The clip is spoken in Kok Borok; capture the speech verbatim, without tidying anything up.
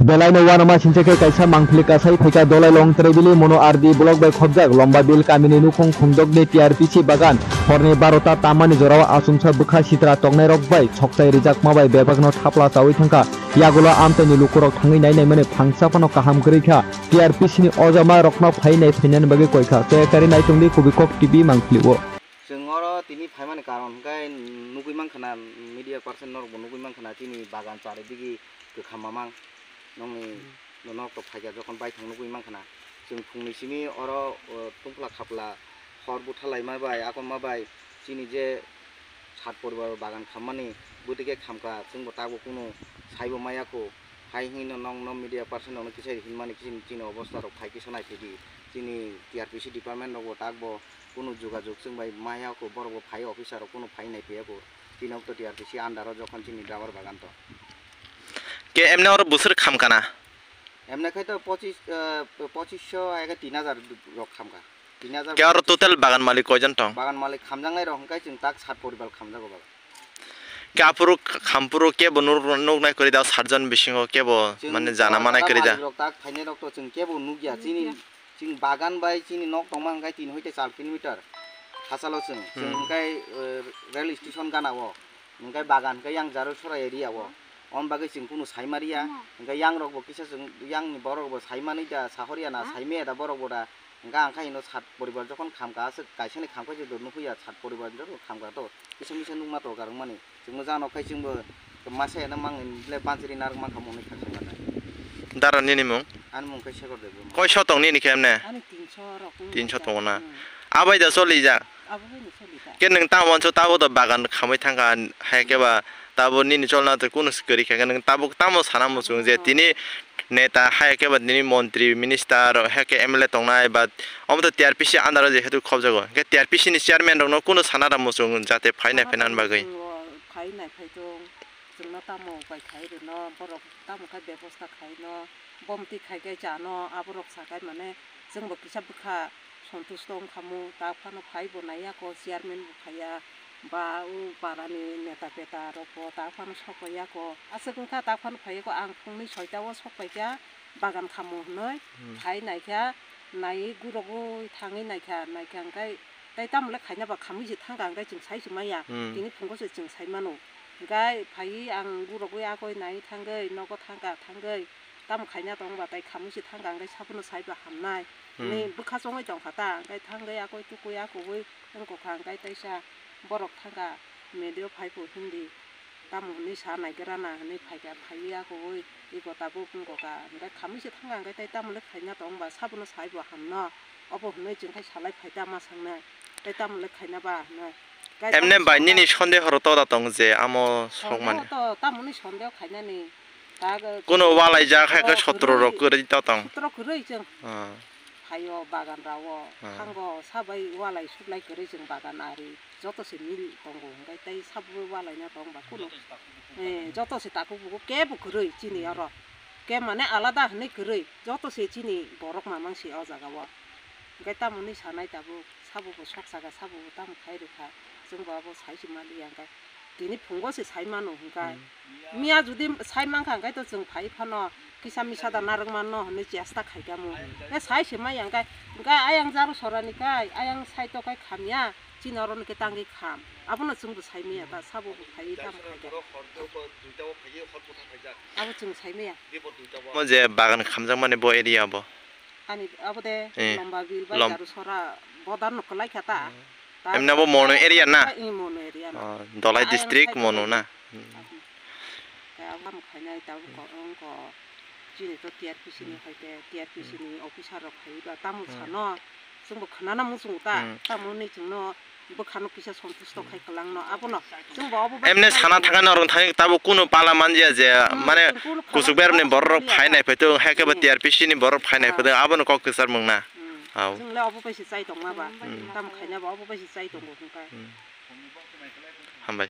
Belaino uanama sincha khe kaisa mangpili kasai phaikha Dolai Long Trebili Mono R D block bai khobjak Lombabil kamini nukhung khungdokni T R P C bagan. Horni barota tammani jorao achomsa bwkha sitra toknairok bai sokchai rijakma bai bebakno thapla chaui thangkha. Yagulo amchaini lukurok thangwi nai naimani phangsa phano kaham kwrwi kha. T R P C ni ojama rokno phai nai phainani bagwi koikha. Chayakari naitongdi Kubikok T V mangpili o. Chwng oro tini phaimani karon hwnkhe nugwi mankha na, media person norokbo nugwi mankha na, chini bagan chari digi kwkham mamang nokni norok tok phaikha, jokhon baithang nugwi mankha na. Chwng phungni simi oro, o, tungphla khapla hor butha laima bai, akonma bai chini je sat poribar bagan khammani bwtwi khe khamkha, chwngbo tabuk kunu saibo maya kho. Hai hwnwi no nokno media person rokno kisa hinmani kisa chini obostha rok phai kisa naiphidi. Chini T R P C department rokbo takbo kunu jogajog chwng bai maya kho, borokbo phai officer rok kunu phai naiphaiya kho. Chini okto T R P C under o jokhon chini rubber bagan to. Ke emne oro bwswk khamkha na? Emne khai to pochis, eh, pochis sho eke tin hajar rok khamkha. Tin hajar. Ke oro total bagan malik koijon tong? Bagan malik khamjaknai rok hwnkhe chwng tak sat poribar khamjago bagan. Ke aphuru khampuru kebo nuk-, nuknai kwrwi da sat jon bisingo kebo chwng mane jana manai kwrwi da? Malik rok tak phainai rok to chwng kebo nukya. Chini, chini bagan bai chini nok tongma hwnkhe tin hoite char kilometer hachalo chwng. Chwng hwnkhe, eh, rail station gana o. Hwnkhe bagan hwnkhe yang Jarusora area o. On bagwi chwng kunu saimariya. Hwnkhe yang rokbo kisa chwng, yang ni borok bo saimani da, sahoriya na, saimaya da borok bo da. Hwnkhe ang khe ino sat poribar jokhon khamkha, aswk kaisani khamkha je do nukhuya sat poribar jokhon khamkha to. Kisa misa nukma to karwngmani. Chwngno jano khai chwngbo masa eno mang le banchiri narwk mankha mwnwi kha chwngno. Dara nini mung? Ani mung khe Sekor Debbarma. Koi sotong nini khe emne? Ani tinso rok wng Tinso kha. Tongo na? Hmm. Abai da choli ja? Abo bai ni choli ja. Ke nwng tamo wanso tabo to bagan khamwi thangkha, hai khe ba tabo nini cholna to kunu se kwrwi kha, nwng tabo tamo sana muchung je tini neta hai khe ba tini montri minister hai khe M L A tongnai ba omo to T R P C under o jehetu khobjago, hwnkhe T R P C ni chairman rokno kunu sana da muchung jate phainai phainani bagwi. Phai nai phai tong, chwngno tamo upai khai rwno, borok tamo khai bebosta khaino, bomti khai khai chano, aborok sakai mane chwngbo kisa bwkha sontusto wngkhamu, ta phano phaibo naiyako, chairman bo phaiya, ba o parani neta peta rokbo ta phano sokpaiya ko, aswk wngkha ta phano phaiya ko, ang phungni soita o sokpaikha bagan khamu hwnwi. Hmm. Phai naikha, naiwi gurogwi thangwi naikha, naikha hwnkhe tei tamole khaina ba khamwi se thangkha hwnkhe chwng sai se maya, hmm, tini phungo se chwng sai mano. Hwnkhe phaiwi ang gurogwi agoi naiwi thangwi nogo thangkha, thangwi tamo khaina tong ba tei khamwi se thangkha hwnkhe sabono saiba hamnai. Hmm. Hwnwi bwkha chongwi tongkha ta, hwnkhe thangwi agoi tukui akugui wngkha hwnkhe teisa borok thangkha media phai pho hindi. Tamo hwnwi sa naigra na hwnwi phaikha, phaiwi akugui ego tabuk wngkha, hwnkhe khamwi se thangkha hwnkhe tei tamole khaina tong ba sabono saibo hamno, obo hwnwi chwng khai salai phaita ma sangnai, tei tamole khaina ba hwnwi. Emne bai nini sondeho rok toda tong je amo sokmani? Sondeho to tamoni sondeho khainani. Kuno walai jak hai khe sotro rok kwrwi to tong. Sotro kwrwi chwng. Ah. Phaio bagan rao, ah, thango sabai walai suklai kwrwi chwng bagan ari. Joto se mil tongo, hwnkhe tei sabo walaina tong ba kunu. Eh, joto se takhuk bukhuk kebo kwrwi chini oro. Ke mane alada hwnwi kwrwi, joto se chini borok mamang se o jaga o. Hwnkhe tamoni sanai tabuk, sabo bo sok saka, sabo bo tamo khai rwkha, chwngbo abo sai se maliya hwnkhe. Tini phungo se sai mano hwnkhe. Hmm. Miya jodi sai mankha hwnkhe to chwng phai phano kisa misa da narwk manno hwnwi chesta khaikha mo. Hwnkhe sai se maya hwnkhe, hwnkhe ayang Jaru sorani kai, ayang saito kai khamya. Chini oro ni khe tangwi kham. Abono chwngbo saimaya ta, sabo bo phaiwi tamo khaikha. Abo chwng saimaya. Mo je bagan khamjakmani bo area bo? Ani abo de, eh, Lomba Bil bai Lom- Jaru sora bodar no kwlai kha ta. Hmm. Ta emne bo Mono area na? Eh, Mono area na. Oh, Dolai district Mono na. Hmm. Khe abo tamo khainai tabuk ko, wng ko. Chini to T R P C ni, hmm, hai khe T R P C ni officer rok phaiwi ba tamo, hmm, sano. Chwngbo khnana muchungo ta, hmm, tamoni chwngno bwkhano kisa sontusto khai kwlangno, abono chwngbo obo bai emne sana thangkha norok thangwi tabuk kunu pala manjya je, hmm, mane chwng kunu pala kuchuk bermni manjya borok ya. Phai nai phaitong, hai khe ba, hmm, T R P C ni borok phai nai, ah, phaitong, abono kok kwchar mung na. Hmm. Au. Chwngle obo bai se chai tongma ba, hmm, tamo khaina ba obo bai se chai tongo hwnka. Hmm. Hambai.